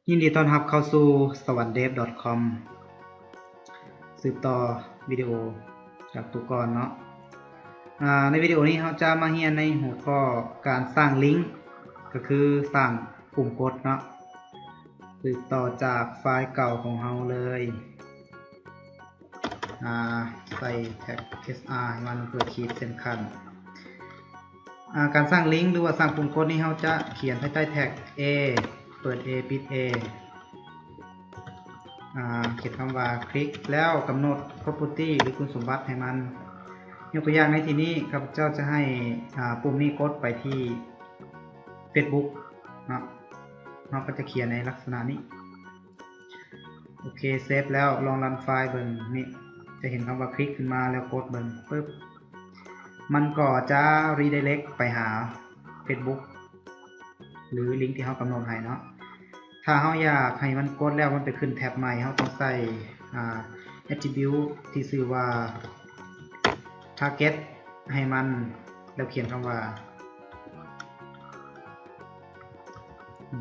ຍິນດີຕ້ອນຮັບເຂົ້າສູ່ ສະຫວັນເດຟ ດອດຄອມ ສືບຕໍ່ວິດີໂອຈາກຕົວກ່ອນເນາະ. ອາ ໃນວິດີໂອນີ້ເຮົາຈະມາຮຽນໃນຫົວຂໍ້ການສ້າງລິງ ກໍຄືສ້າງປຸ່ມກົດເນາະ ສືບຕໍ່ຈາກໄຟລ໌ເກົ່າຂອງເຮົາເລີຍ. ອາ ໃສ່ແທັກ ເອສອາ ໃຫ້ມັນ ເພື່ອຂີດເສັ້ນຂັ້ນ. ອາ ການສ້າງລິງ ຫຼືວ່າສ້າງປຸ່ມກົດນີ້ ເຮົາຈະຂຽນພາຍໃຕ້ແທັກ A ເປີດ A ປິດ A ອາ ຂຽນຄຳວ່າ ຄລິກ ແລ້ວກຳນົດ property ຫຼືຄຸນສົມບັດໃຫ້ມັນ. ຍົກຕົວຢ່າງໃນທີ່ນີ້ ຂ້າພະເຈົ້າຈະໃຫ້ ອາ ປຸ່ມນີ້ກົດໄປທີ່ Facebook ເນາະ. ເຮົາກໍຈະຂຽນໃນລັກສະນະນີ້. ໂອເຄ ເຊຟແລ້ວ ລອງຣັນໄຟລ໌ເບິ່ງ. ນີ້ ຈະເຫັນຄຳວ່າຄລິກຂຶ້ນມາ ແລ້ວກົດເບິ່ງປຶບ ມັນກໍຈະຣີໄດເຣັກໄປຫາ Facebook ຫຼືລິງທີ່ເຮົາກຳນົດໃຫ້ເນາະ. ຖ້າເຮົາຢາກໃຫ້ມັນກົດແລ້ວມັນໄປຂຶ້ນແທັບໃໝ່ ເຮົາຕ້ອງໃສ່ ອາ attribute ທີ່ຊື່ວ່າ target ໃຫ້ມັນ ແລ້ວຂຽນຄຳວ່າ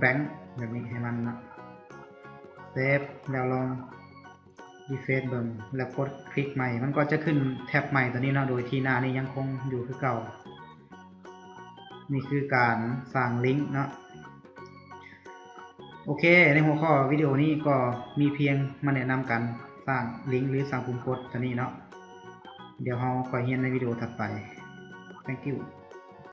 blank ແບບນີ້ໃຫ້ມັນເນາະ. ເຊຟແລ້ວລອງ refresh ເບິ່ງ ແລ້ວກົດຄລິກໃໝ່ ມັນກໍຈະຂຶ້ນແທັບໃໝ່ຕົວນີ້ເນາະ ໂດຍທີ່ໜ້ານີ້ຍັງຄົງຢູ່ຄືເກົ່າ. ນີ້ຄືການສ້າງລິງເນາະ. ໂອເຄ ໃນຫົວຂໍ້ວິດີໂອນີ້ກໍມີພຽງມາແນະນຳການສ້າງລິງ ຫຼືສ້າງປຸ່ມກົດຕົວນີ້ເນາະ. ດຽວເຮົາຄ່ອຍຮຽນໃນວິດີໂອຖັດໄປ. Thank you.